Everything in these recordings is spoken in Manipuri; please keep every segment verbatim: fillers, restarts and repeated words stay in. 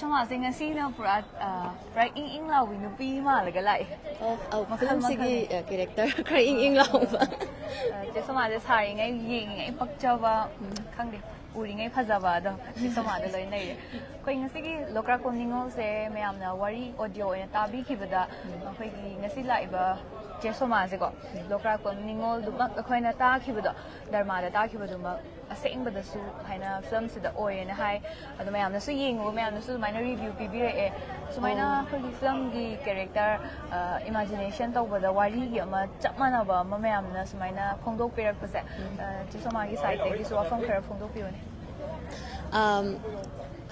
ꯁꯣꯃꯥꯁꯦ ꯉꯁꯤꯅ ꯄꯨꯔꯥ ꯑ, ꯄꯨꯔꯥ ꯏꯪ ꯏꯪ ꯂꯥꯎꯕꯤ ꯅꯨꯄꯤ ꯃꯥꯜꯂꯒ ꯂꯥꯛꯑꯦ꯫ ꯑꯧ ꯑꯧ ꯃꯈꯜ ꯐꯤꯂꯝꯁꯤꯒꯤ ꯃꯈꯜ꯫ ꯀꯦꯔꯦꯛꯇꯔ ꯈꯔ ꯏꯪ ꯏꯪ ꯂꯥꯎꯕ꯫ ꯑ, ꯆꯦ ꯁꯣꯃꯥꯁꯦ ꯁꯥꯔꯤꯉꯩ ꯌꯦꯡꯉꯤꯉꯩ ꯄꯛꯆꯕ, ꯈꯪꯗꯦ, ꯎꯔꯤꯉꯩ ꯐꯖꯕ ꯑꯗꯣ ꯆꯦ ꯁꯣꯃꯥꯗ ꯂꯣꯏ ꯂꯩꯔꯦ꯫ ꯑꯩꯈꯣꯏ ꯉꯁꯤꯒꯤ ꯂꯣꯀ꯭ꯔꯥꯛꯄꯝ ꯅꯤꯉꯣꯜꯁꯦ ꯃꯌꯥꯝꯅ ꯋꯥꯔꯤ ꯑꯣꯗꯤꯑꯣ ꯑꯣꯏꯅ ꯇꯥꯕꯤꯈꯤꯕꯗ ꯑꯩꯈꯣꯏꯒꯤ ꯉꯁꯤ ꯂꯥꯛꯏꯕ ꯆꯦ ꯁꯣꯃꯥꯁꯦꯀꯣ, ꯂꯣꯀ꯭ꯔꯥꯛꯄꯝ ꯅꯤꯉꯣꯜꯗꯨꯃꯛ ꯑꯩꯈꯣꯏꯅ ꯇꯥꯈꯤꯕꯗꯣ, ꯗ꯭ꯔꯃꯥꯗ ꯇꯥꯈꯤꯕꯗꯨꯃꯛ ꯑꯁꯦꯡꯕꯗꯁꯨ ꯍꯥꯏꯅ ꯐꯤꯂꯝꯁꯤꯗ ꯑꯣꯏꯌꯦꯅ ꯍꯥꯏ꯫ ꯑꯗꯣ ꯃꯌꯥꯝꯅꯁꯨ ꯌꯦꯡꯉꯨꯕ, ꯃꯌꯥꯝꯅꯁꯨ ꯑꯗꯨꯃꯥꯏꯅ ꯔꯤꯚ꯭ꯌꯨ ꯄꯤꯕꯤꯔꯛꯑꯦ꯫ ꯁꯨꯃꯥꯏꯅ ꯑꯩꯈꯣꯏꯒꯤ ꯐꯤꯂꯝꯒꯤ ꯀꯦꯔꯦꯛꯇꯔ ꯏꯃꯥꯖꯤꯅꯦꯁꯟ ꯇꯧꯕꯗ ꯋꯥꯔꯤꯒꯤ ꯑꯃ ꯆꯞ ꯃꯥꯟꯅꯕ ꯑꯃ ꯃꯌꯥꯝꯅ ꯁꯨꯃꯥꯏꯅ ꯐꯣꯡꯗꯣꯛꯄꯤꯔꯛꯄꯁꯦ, ꯑ, ꯆꯦ ꯁꯣꯃꯥꯒꯤ ꯁꯥꯏꯠꯇꯒꯤꯁꯨ ꯋꯥꯐꯝ ꯈꯔ ꯐꯣꯡꯗꯣꯛꯄꯤꯌꯨꯅꯦ꯫ ꯑꯝ,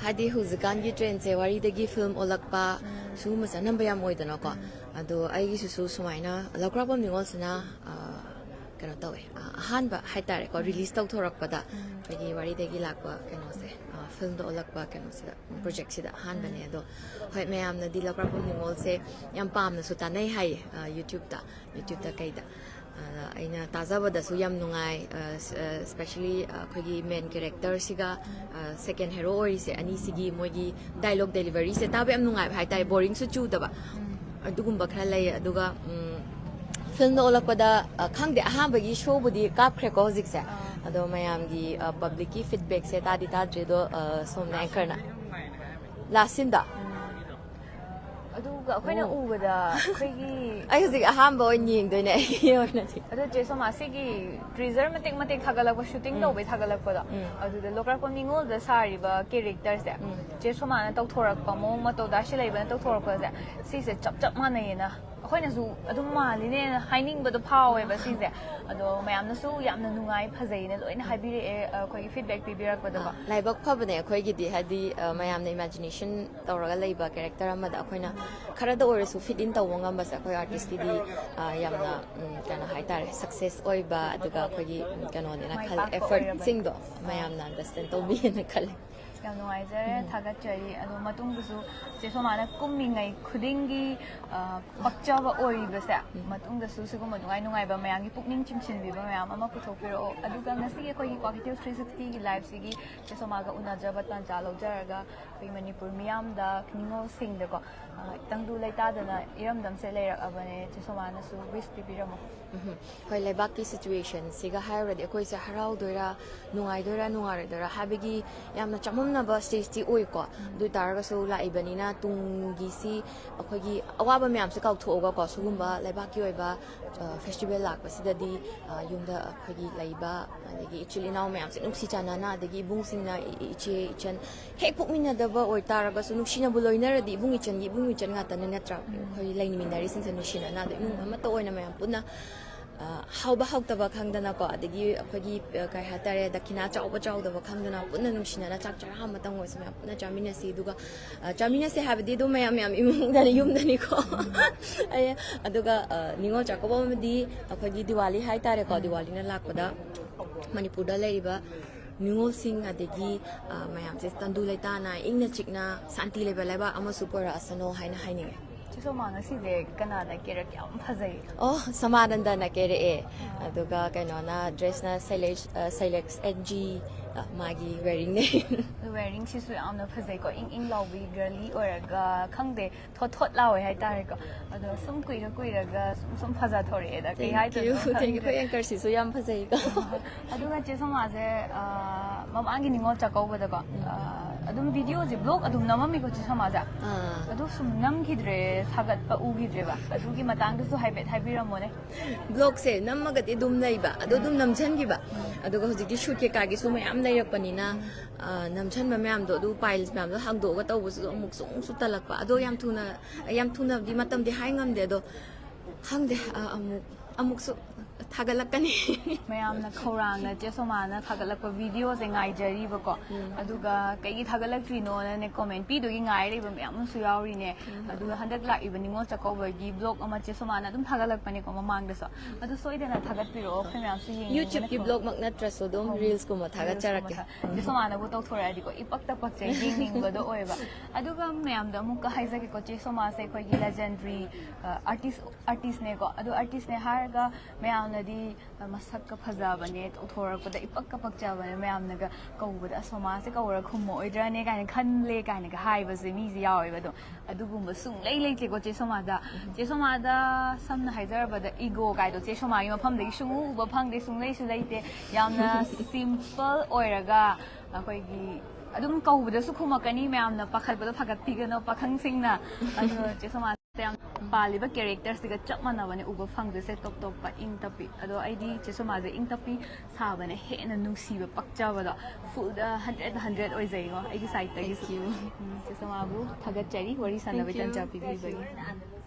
ꯍꯥꯏꯗꯤ ꯍꯧꯖꯤꯛꯀꯥꯟꯒꯤ ꯇ꯭ꯔꯦꯟꯁꯦ ꯋꯥꯔꯤꯗꯒꯤ ꯐꯤꯂꯝ ꯑꯣꯜꯂꯛꯄ, ꯁꯤꯒꯨꯝꯕꯁꯦ ꯑꯅꯝꯕ ꯌꯥꯝ ꯑꯣꯏꯗꯅꯀꯣ꯫ ꯑꯗꯣ ꯑꯩꯒꯤꯁꯤꯁꯨ ꯁꯨꯃꯥꯏꯅ ꯂꯧꯀ꯭ꯔꯥꯛꯄꯝ ꯅꯤꯉꯣꯜꯁꯤꯅ, ꯑ, ꯀꯩꯅꯣ ꯇꯧꯋꯦ, ꯑ, ꯑꯍꯥꯟꯕ ꯍꯥꯏꯇꯥꯔꯦꯀꯣ, ꯔꯤꯂꯤꯁ ꯇꯧꯊꯣꯔꯛꯄꯗ ꯑꯩꯈꯣꯏꯒꯤ ꯋꯥꯔꯤꯗꯒꯤ ꯂꯥꯛꯄ ꯀꯩꯅꯣꯁꯦ, ꯑ, ꯐꯤꯂꯝꯗ ꯑꯣꯜꯂꯛꯄ ꯀꯩꯅꯣꯁꯤꯗ, ꯄ꯭ꯔꯣꯖꯦꯛꯁꯤꯗ ꯑꯍꯥꯟꯕꯅꯦ꯫ ꯑꯗꯣ ꯍꯣꯏ, ꯃꯌꯥꯝꯅꯗꯤ ꯂꯧꯀ꯭ꯔꯥꯛꯄꯝ ꯅꯤꯉꯣꯜꯁꯦ ꯌꯥꯝ ꯄꯥꯝꯅꯁꯨ ꯇꯥꯟꯅꯩ ꯍꯥꯏꯌꯦ, ꯑ, ꯌꯨꯇ꯭ꯌꯨꯕꯇ ꯌꯨꯇ꯭ꯌꯨꯕꯇ ꯀꯩꯗ꯫ ꯑꯗ ꯑꯩꯅ ꯇꯥꯖꯕꯗꯁꯨ ꯌꯥꯝ ꯅꯨꯡꯉꯥꯏ꯫ ꯁ꯭ꯄꯦꯁꯦꯜꯂꯤ ꯑꯩꯈꯣꯏꯒꯤ ꯃꯦꯟ ꯀꯦꯔꯦꯛꯇꯔꯁꯤꯒ ꯁꯦꯀꯦꯟ ꯍꯦꯔꯣ ꯑꯣꯏꯔꯤꯁꯦ, ꯑꯅꯤꯁꯤꯒꯤ ꯃꯣꯏꯒꯤ ꯗꯥꯏꯂꯣꯛ ꯗꯦꯂꯤꯚꯔꯤꯁꯦ ꯇꯥꯕ ꯌꯥꯝ ꯅꯨꯡꯉꯥꯏꯕ ꯍꯥꯏꯇꯥꯔꯦ, ꯕꯣꯔꯤꯡꯁꯨ ꯆꯨꯗꯕ꯫ ꯑꯗꯨꯒꯨꯝꯕ ꯈꯔ ꯂꯩ꯫ ꯑꯗꯨꯒ ꯐꯤꯂꯝꯗ ꯑꯣꯜꯂꯛꯄꯗ, ꯑ, ꯈꯪꯗꯦ, ꯑꯍꯥꯟꯕꯒꯤ ꯁꯣꯕꯨꯗꯤ ꯀꯥꯞꯈ꯭ꯔꯦꯀꯣ ꯍꯧꯖꯤꯛꯁꯦ꯫ ꯑꯗꯣ ꯃꯌꯥꯝꯒꯤ, ꯑ, ꯄꯕ꯭ꯂꯤꯛꯀꯤ ꯐꯤꯗꯕꯦꯛꯁꯦ ꯇꯥꯗꯤ ꯇꯥꯗ꯭ꯔꯤ꯫ ꯑꯗꯣ, ꯑ, ꯁꯣꯝꯅ ꯑꯦꯡꯀꯔꯅ ꯂꯥꯁ ꯁꯤꯟꯗ ꯑꯗꯨꯒ ꯑꯩꯈꯣꯏꯅ ꯎꯕꯗ ꯑꯩꯈꯣꯏꯒꯤ ꯑꯩ ꯍꯧꯖꯤꯛ ꯑꯍꯥꯟꯕ ꯑꯣꯏꯅ ꯌꯦꯡꯗꯣꯏꯅꯦ ꯑꯩꯒꯤ ꯑꯣꯏꯅꯗꯤ꯫ ꯑꯗꯣ ꯆꯦ ꯁꯣꯃꯥ, ꯁꯤꯒꯤ ꯇ꯭ꯔꯤꯖꯔ ꯃꯇꯦꯛ ꯃꯇꯦꯛ ꯊꯥꯒꯠꯂꯛꯄ, ꯁꯨꯇꯤꯡ ꯇꯧꯕꯩ ꯊꯥꯒꯠꯂꯛꯄꯗꯣ, ꯑꯗꯨꯗ ꯂꯣꯀ꯭ꯔꯥꯛꯄꯝ ꯅꯤꯉꯣꯜꯗ ꯁꯥꯔꯤꯕ ꯀꯦꯔꯦꯛꯇꯔꯁꯦ, ꯆꯦ ꯁꯣꯃꯥꯅ ꯇꯧꯊꯣꯔꯛꯄ ꯃꯑꯣꯡ ꯃꯇꯧ, ꯗꯥ ꯁꯤꯂꯩꯕꯅ ꯇꯧꯊꯣꯔꯛꯄꯁꯦ, ꯁꯤꯁꯦ ꯆꯞ ꯆꯞ ꯃꯥꯟꯅꯩꯌꯦꯅ ꯑꯩꯈꯣꯏꯅꯁꯨ ꯑꯗꯨꯝ ꯃꯥꯜꯂꯤꯅꯦꯅ ꯍꯥꯏꯅꯤꯡꯕꯗꯣ ꯐꯥꯎꯋꯦꯕ ꯁꯤꯁꯦ꯫ ꯑꯗꯣ ꯃꯌꯥꯝꯅꯁꯨ ꯌꯥꯝꯅ ꯅꯨꯡꯉꯥꯏ, ꯐꯖꯩꯅ ꯂꯣꯏꯅ ꯍꯥꯏꯕꯤꯔꯛꯑꯦ, ꯑꯩꯈꯣꯏꯒꯤ ꯐꯤꯗꯕꯦꯛ ꯄꯤꯕꯤꯔꯛꯄꯗꯀꯣ꯫ ꯂꯥꯏꯕꯛ ꯐꯕꯅꯦ ꯑꯩꯈꯣꯏꯒꯤꯗꯤ, ꯍꯥꯏꯗꯤ, ꯑ, ꯃꯌꯥꯝꯅ ꯏꯃꯥꯖꯤꯅꯦꯁꯟ ꯇꯧꯔꯒ ꯂꯩꯕ ꯀꯦꯔꯦꯛꯇꯔ ꯑꯃꯗ ꯑꯩꯈꯣꯏꯅ ꯈꯔꯗ ꯑꯣꯏꯔꯁꯨ ꯐꯤꯠ ꯏꯟ ꯇꯧꯕ ꯉꯝꯕꯁꯦ ꯑꯩꯈꯣꯏ ꯑꯥꯔꯇꯤꯁꯀꯤꯗꯤ, ꯑ, ꯌꯥꯝꯅ, ꯎꯝ, ꯀꯩꯅꯣ ꯍꯥꯏꯇꯥꯔꯦ, ꯁꯛꯁꯦꯁ ꯑꯣꯏꯕ, ꯑꯗꯨꯒ ꯑꯩꯈꯣꯏꯒꯤ, ꯎꯝ, ꯀꯩꯅꯣꯅꯦꯅ ꯈꯜꯂꯦ꯫ ꯄꯥꯛꯄ ꯑꯦꯐꯔꯠꯁꯤꯡꯗꯣ ꯃꯌꯥꯝꯅ ꯑꯟꯗꯔꯁꯇꯦꯟ ꯇꯧꯕꯤꯌꯦꯅ ꯈꯜꯂꯦ꯫ ꯌꯥꯝ ꯅꯨꯡꯉꯥꯏꯖꯔꯦ, ꯊꯥꯒꯠꯆꯔꯤ꯫ ꯑꯗꯣ ꯃꯇꯨꯡꯗꯁꯨ ꯆꯦ ꯁꯣꯃꯥꯅ ꯀꯨꯝꯃꯤꯉꯩ ꯈꯨꯗꯤꯡꯒꯤ, ꯑ, ꯄꯛꯆꯕ ꯑꯣꯏꯔꯤꯕꯁꯦ, ꯃꯇꯨꯡꯗꯁꯨ ꯁꯤꯒꯨꯝꯕ ꯅꯨꯡꯉꯥꯏ ꯅꯨꯡꯉꯥꯏꯕ ꯃꯌꯥꯝꯒꯤ ꯄꯨꯛꯅꯤꯡ ꯆꯤꯡꯁꯤꯟꯕꯤꯕ ꯃꯌꯥꯝ ꯑꯃ ꯄꯨꯊꯣꯛꯄꯤꯔꯛꯑꯣ꯫ ꯑꯗꯨꯒ ꯉꯁꯤꯒꯤ ꯑꯩꯈꯣꯏꯒꯤ Quakitel three sixty ꯒꯤ live ꯁꯤꯒꯤ ꯆꯦ ꯁꯣꯃꯥꯒ ꯎꯅꯖꯕ ꯇꯥꯟꯖꯥ ꯂꯧꯖꯔꯒ ꯑꯩꯈꯣꯏ ꯃꯅꯤꯄꯨꯔ ꯃꯤꯌꯥꯝꯗ, ꯅꯤꯉꯣꯜꯁꯤꯡꯗꯀꯣ, ꯑ, ꯇꯪꯗꯨ ꯂꯩꯇꯥꯗꯅ ꯏꯔꯝꯗꯝꯁꯦ ꯂꯩꯔꯛꯑꯕꯅꯦ꯫ ꯆꯦ ꯁꯣꯃꯥꯅꯁꯨ wish ꯄꯤꯕꯤꯔꯝꯃꯣ꯫ ꯎꯝ꯫ ꯍꯣꯏ, ꯂꯩꯕꯥꯛꯀꯤ situation ꯁꯤꯒ ꯍꯥꯏꯔꯨꯔꯗꯤ ꯑꯩꯈꯣꯏꯁꯦ ꯍꯔꯥꯎꯗꯣꯏꯔꯥ, ꯅꯨꯡꯉꯥꯏꯗꯣꯏꯔꯥ, ꯅꯨꯡꯉꯥꯏꯔꯣꯏꯗꯣꯏꯔꯥ ꯍꯥꯏꯕꯒꯤ ꯌꯥꯝꯅ ꯆꯃꯝꯅꯕ stage ꯇꯤ ꯑꯣꯏꯀꯣ꯫ ꯑꯗꯨ ꯑꯣꯏ ꯇꯥꯔꯒꯁꯨ ꯂꯥꯛꯏꯕꯅꯤꯅ ꯇꯨꯡꯒꯤꯁꯤ ꯑꯩꯈꯣꯏꯒꯤ ꯑꯋꯥꯕ ꯃꯌꯥꯝꯁꯦ ꯀꯥꯎꯊꯣꯛꯑꯒꯀꯣ, ꯁꯤꯒꯨꯝꯕ ꯂꯩꯕꯥꯛꯀꯤ ꯑꯣꯏꯕ, ꯑ, festival ꯂꯥꯛꯄꯁꯤꯗꯗꯤ, ꯑ, ꯌꯨꯝꯗ ꯑꯩꯈꯣꯏꯒꯤ ꯂꯩꯕ, ꯑꯗꯒꯤ ꯏꯆꯤꯜ ꯏꯅꯥꯎ ꯃꯌꯥꯝꯁꯦ ꯅꯨꯡꯁꯤ ꯆꯥꯟꯅꯅ, ꯑꯗꯒꯤ ꯏꯕꯨꯡꯁꯤꯡꯅ, ꯏ-, ꯏ-, ꯏꯆꯦ ꯏꯆꯟ ꯍꯦꯛ ꯄꯣꯛꯃꯤꯟꯅꯗꯕ ꯑꯣꯏꯇꯥꯔꯒꯁꯨ ꯅꯨꯡꯁꯤꯅꯕꯨ ꯂꯣꯏꯅꯔꯗꯤ ꯏꯕꯨꯡ ꯏꯆꯟꯒꯤ ꯏꯕꯨꯡ ꯏꯆꯟ ꯉꯥꯛꯇꯅꯤ ꯅꯠꯇ꯭ꯔꯥ? ꯑꯩꯈꯣꯏ ꯂꯩꯃꯤꯟꯅꯔꯤꯁꯤꯡꯁꯦ ꯅꯨꯡꯁꯤꯅꯅ ꯑꯗꯣ ꯏꯃꯨꯡ ꯑꯃꯠꯇ ꯑꯣꯏꯅ ꯃꯌꯥꯝ ꯄꯨꯟꯅ, ꯑ, ꯍꯥꯎꯕ ꯍꯥꯎꯇꯕ ꯈꯪꯗꯅꯀꯣ, ꯑꯗꯒꯤ ꯑꯩꯈꯣꯏꯒꯤ, ꯑ, ꯀꯩ ꯍꯥꯏꯇꯥꯔꯦ, ꯗꯈꯤꯅꯥ ꯆꯥꯎꯕ ꯆꯥꯎꯗꯕ ꯈꯪꯗꯅ ꯄꯨꯟꯅ ꯅꯨꯡꯁꯤꯅꯅ ꯆꯥꯛ ꯆꯔꯥ ꯑꯃꯇꯪ ꯑꯣꯏꯔꯁꯨ ꯃꯌꯥꯝ ꯄꯨꯟꯅ ꯆꯥꯃꯤꯟꯅꯁꯤ꯫ ꯑꯗꯨꯒ, ꯑ, ꯆꯥꯃꯤꯟꯅꯁꯦ ꯍꯥꯏꯕꯗꯤ ꯑꯗꯨꯝ ꯃꯌꯥꯝ ꯃꯌꯥꯝ ꯏꯃꯨꯡꯗꯅꯤ, ꯌꯨꯝꯗꯅꯤꯀꯣ꯫ ꯑꯩ, ꯑꯗꯨꯒ, ꯑ, ꯅꯤꯉꯣꯜ ꯆꯥꯛꯀꯧꯕ ꯑꯃꯗꯤ ꯑꯩꯈꯣꯏꯒꯤ ꯗꯤꯋꯥꯂꯤ ꯍꯥꯏꯇꯥꯔꯦꯀꯣ, ꯗꯤꯋꯥꯂꯤꯅ ꯂꯥꯛꯄꯗ ꯃꯅꯤꯄꯨꯔꯗ ꯂꯩꯔꯤꯕ ꯅꯤꯉꯣꯜꯁꯤꯡ ꯑꯗꯒꯤ, ꯑ, ꯃꯌꯥꯝꯁꯦ ꯇꯪꯗꯨ ꯂꯩꯇꯥꯅ ꯏꯪꯅ ꯆꯤꯛꯅ ꯁꯥꯟꯇꯤ ꯂꯩꯕ ꯂꯩꯕꯥꯛ ꯑꯃꯁꯨ ꯄꯨꯔꯛꯑꯁꯅꯣ ꯍꯥꯏꯅ ꯍꯥꯏꯅꯤꯡꯉꯦ꯫ ꯆꯦ ꯁꯣꯃꯥ, ꯉꯁꯤꯁꯦ ꯀꯅꯥꯅ ꯀꯦꯔꯛꯀꯦ? ꯌꯥꯝ ꯐꯖꯩ꯫ ꯑꯣ, ꯁꯃꯥꯅꯟꯗꯅ ꯀꯦꯔꯛꯑꯦ꯫ ꯑꯗꯨꯒ ꯀꯩꯅꯣꯅ, dress ꯅ Silex, ꯑ, Silex N G, ꯑ, ꯃꯥꯒꯤ wearing ꯅꯦ꯫ Wearing ꯁꯤꯁꯨ ꯌꯥꯝꯅ ꯐꯖꯩꯀꯣ, ꯏꯪ ꯏꯪ ꯂꯥꯎꯕꯤ, girly ꯑꯣꯏꯔꯒ, ꯈꯪꯗꯦ, ꯊꯣꯠ ꯊꯣꯠ ꯂꯥꯎꯋꯦ ꯍꯥꯏꯇꯥꯔꯦꯀꯣ꯫ ꯑꯗꯣ ꯁꯨꯝ ꯀꯨꯏꯔ ꯀꯨꯏꯔꯒ ꯁꯨꯝ ꯁꯨꯝ ꯐꯖꯊꯣꯔꯛꯑꯦꯗ꯫ ꯀꯩ Thank ꯍꯥꯏꯗꯣꯏꯅꯣ you, thank you꯫ ꯈꯪꯗ꯭ꯔꯦ꯫ ꯑꯩꯈꯣꯏ anchor ꯁꯤꯁꯨ ꯌꯥꯝ ꯐꯖꯩꯀꯣ꯫ ꯑꯗꯨꯒ ꯆꯦ ꯁꯣꯃꯥꯁꯦ, ꯑ, ꯃꯃꯥꯡꯒꯤ ꯅꯤꯉꯣꯜ ꯆꯥꯛꯀꯧꯕꯗꯀꯣ, ꯑ, ꯑꯗꯨꯝ video ꯁꯦ, vlog ꯑꯗꯨꯝ ꯅꯝꯃꯝꯃꯤꯀꯣ ꯆꯦ ꯁꯣꯃꯥꯁꯦ꯫ ꯑꯥ꯫ ꯑꯗꯨ ꯁꯨꯝ ꯅꯝꯈꯤꯗ꯭ꯔꯦ, ꯊꯥꯒꯠꯄ ꯎꯈꯤꯗ꯭ꯔꯦꯕ꯫ ꯑꯗꯨꯒꯤ ꯃꯇꯥꯡꯗꯁꯨ ꯍꯥꯏꯐꯦꯠ ꯍꯥꯏꯕꯤꯔꯝꯃꯣꯅꯦ꯫ Vlog ꯁꯦ ꯅꯝꯃꯒꯗꯤ ꯑꯗꯨꯝ ꯂꯩꯕ, ꯑꯗꯣ ꯑꯗꯨꯝ ꯅꯝꯁꯤꯟꯈꯤꯕ꯫ ꯑꯗꯨꯒ ꯍꯧꯖꯤꯛꯇꯤ shoot ꯀꯩꯀꯥꯒꯤꯁꯨ ꯃꯌꯥꯝ ꯂꯩꯔꯛꯄꯅꯤꯅ, ꯑ, ꯅꯝꯁꯟꯕ ꯃꯌꯥꯝꯗꯣ, ꯑꯗꯨ piles ꯃꯌꯥꯝꯗꯣ ꯍꯥꯡꯗꯣꯛꯑꯒ ꯇꯧꯕꯁꯨ ꯑꯃꯨꯛꯁꯨ, ꯑꯃꯨꯛꯁꯨ ꯇꯜꯂꯛꯄ꯫ ꯑꯗꯣ ꯌꯥꯝ ꯊꯨꯅ, ꯌꯥꯝ ꯊꯨꯅꯗꯤ ꯃꯇꯝꯗꯤ ꯍꯥꯏ ꯉꯝꯗꯦ, ꯑꯗꯣ ꯈꯪꯗꯦ, ꯑ, ꯑꯃꯨꯛ, ꯑꯃꯨꯛꯁꯨ ꯊꯥꯒꯠꯂꯛꯀꯅꯤ꯫ ꯃꯌꯥꯝꯅ ꯈꯧꯔꯥꯡꯅ ꯆꯦ ꯁꯣꯃꯥꯅ ꯊꯥꯒꯠꯂꯛꯄ ꯚꯤꯗꯤꯑꯣꯁꯦ ꯉꯥꯏꯖꯔꯤꯕꯀꯣ꯫ ꯑꯗꯨꯒ ꯀꯩꯒꯤ ꯊꯥꯒꯠꯂꯛꯇ꯭ꯔꯤꯅꯣꯅꯅꯦ ꯀꯣꯃꯦꯟ ꯄꯤꯗꯨꯒꯤ ꯉꯥꯏ ꯂꯩꯕ ꯃꯌꯥꯝ ꯑꯃꯁꯨ ꯌꯥꯎꯔꯤꯅꯦ꯫ ꯑꯗꯨꯒ ꯍꯟꯗꯛ ꯂꯥꯛꯏꯕ ꯅꯤꯉꯣꯜ ꯆꯥꯛꯀꯧꯕꯒꯤ ꯕ꯭ꯂꯣꯒ ꯑꯃ ꯆꯦ ꯁꯣꯃꯥꯅ ꯑꯗꯨꯝ ꯊꯥꯒꯠꯂꯛꯄꯅꯦꯀꯣ ꯃꯃꯥꯡꯗꯁꯨ꯫ ꯑꯗꯨ ꯁꯣꯏꯗꯅ ꯊꯥꯒꯠꯄꯤꯔꯛꯑꯣ, ꯑꯩꯈꯣꯏ ꯃꯌꯥꯝꯁꯨ ꯌꯦꯡꯅꯤꯡꯕꯅ ꯌꯨꯇ꯭ꯌꯨꯕꯀꯤ ꯕ꯭ꯂꯣꯒꯃꯛ ꯅꯠꯇ꯭ꯔꯁꯨ ꯑꯗꯨꯝ ꯔꯤꯜꯁꯀꯨꯝꯕ ꯊꯥꯒꯠꯆꯔꯛꯀꯦ꯫ ꯆꯦ ꯁꯣꯃꯥꯅꯕꯨ ꯇꯧꯊꯣꯔꯛꯑꯗꯤꯀꯣ ꯏꯄꯛꯇ ꯄꯛꯆꯩ, ꯌꯦꯡꯅꯤꯡꯕꯗꯣ ꯑꯣꯏꯕ꯫ ꯑꯗꯨꯒ ꯃꯌꯥꯝꯗ ꯑꯃꯨꯛꯀ ꯍꯥꯏꯖꯒꯦꯀꯣ, ꯆꯦ ꯁꯣꯃꯥꯁꯦ ꯑꯩꯈꯣꯏꯒꯤ ꯂꯦꯖꯦꯟꯗꯔꯤ ꯑꯥꯔꯇꯤꯁ ꯑꯥꯔꯇꯤꯁꯅꯦꯀꯣ꯫ ꯑꯗꯣ ꯑꯥꯔꯇꯤꯁꯅꯦ ꯍꯥꯏꯔꯒ ꯃꯌꯥꯝꯅꯗꯤ ꯃꯁꯛꯀ ꯐꯖꯕꯅꯦ, ꯇꯧꯊꯣꯔꯛꯄꯗ ꯏꯄꯛꯀ ꯄꯛꯆꯕꯅꯦ, ꯃꯌꯥꯝꯅꯒ ꯀꯧꯕꯗ "ꯑꯁ, ꯁꯣꯃꯥꯁꯦ ꯀꯧꯔ ꯈꯨꯝꯃꯛꯑꯣꯏꯗ꯭ꯔꯥꯅꯦ" ꯀꯥꯏꯅ ꯈꯜꯂꯦ ꯀꯥꯏꯅꯒ ꯍꯥꯏꯕꯁꯦ ꯃꯤꯁꯦ ꯌꯥꯎꯋꯦꯕ꯫ ꯑꯗꯣ ꯑꯗꯨꯒꯨꯝꯕ ꯁꯨꯡꯂꯩ ꯂꯩꯇꯦꯀꯣ ꯆꯦ ꯁꯣꯃꯥꯗ꯫ ꯆꯦ ꯁꯣꯃꯥꯗ ꯁꯝꯅ ꯍꯥꯏꯖꯔꯕꯗ ꯏꯒꯣ ꯀꯥꯏꯗꯣ ꯆꯦ ꯁꯣꯃꯥꯒꯤ ꯃꯐꯝꯗꯒꯤ ꯁꯨꯡꯎ ꯎꯕ ꯐꯪꯗꯦ, ꯁꯨꯡꯂꯩꯁꯨ ꯂꯩꯇꯦ꯫ ꯌꯥꯝꯅ ꯁꯤꯝꯄꯜ ꯑꯣꯏꯔꯒ ꯑꯩꯈꯣꯏꯒꯤ ꯑꯗꯨꯝ ꯀꯧꯕꯗꯁꯨ ꯈꯨꯝꯃꯛꯀꯅꯤ, ꯃꯌꯥꯝꯅ ꯄꯥꯈꯠꯄꯗꯣ ꯐꯒꯠꯄꯤꯒꯅꯣ ꯄꯥꯈꯪꯁꯤꯡꯅ꯫ ꯑꯗꯣ ꯆꯦ ꯁꯣꯃꯥ ꯌꯥꯝ ꯄꯥꯜꯂꯤꯕ ꯀꯦꯔꯦꯛꯇꯔꯁꯤꯒ ꯆꯞ ꯃꯥꯟꯅꯕꯅꯦ ꯎꯕ ꯐꯪꯗꯣꯏꯁꯦ꯫ ꯇꯣꯞ ꯇꯣꯞꯄ ꯏꯪ ꯇꯞꯄꯤ꯫ ꯑꯗꯣ ꯑꯩꯗꯤ ꯆꯦ ꯁꯣꯃꯥꯁꯦ ꯏꯪ ꯇꯞꯄꯤ ꯁꯥꯕꯅ ꯍꯦꯟꯅ ꯅꯨꯡꯁꯤꯕ ꯄꯛꯆꯕꯗꯣ꯫ ꯐꯨꯜꯗ ꯍꯟꯗ꯭ꯔꯦꯠ ꯍꯟꯗ꯭ꯔꯦꯠ ꯑꯣꯏꯖꯩꯉꯣ ꯑꯩꯒꯤ ꯁꯥꯏꯠꯇꯒꯤꯁꯨ꯫ Thank you. ꯎꯝ, ꯆꯦ ꯁꯣꯃꯥꯕꯨ ꯊꯥꯒꯠꯆꯔꯤ ꯋꯥꯔꯤ ꯁꯥꯟꯅꯕꯩ Thank you. ꯇꯟꯖꯥ ꯄꯤꯕꯤꯕꯒꯤ꯫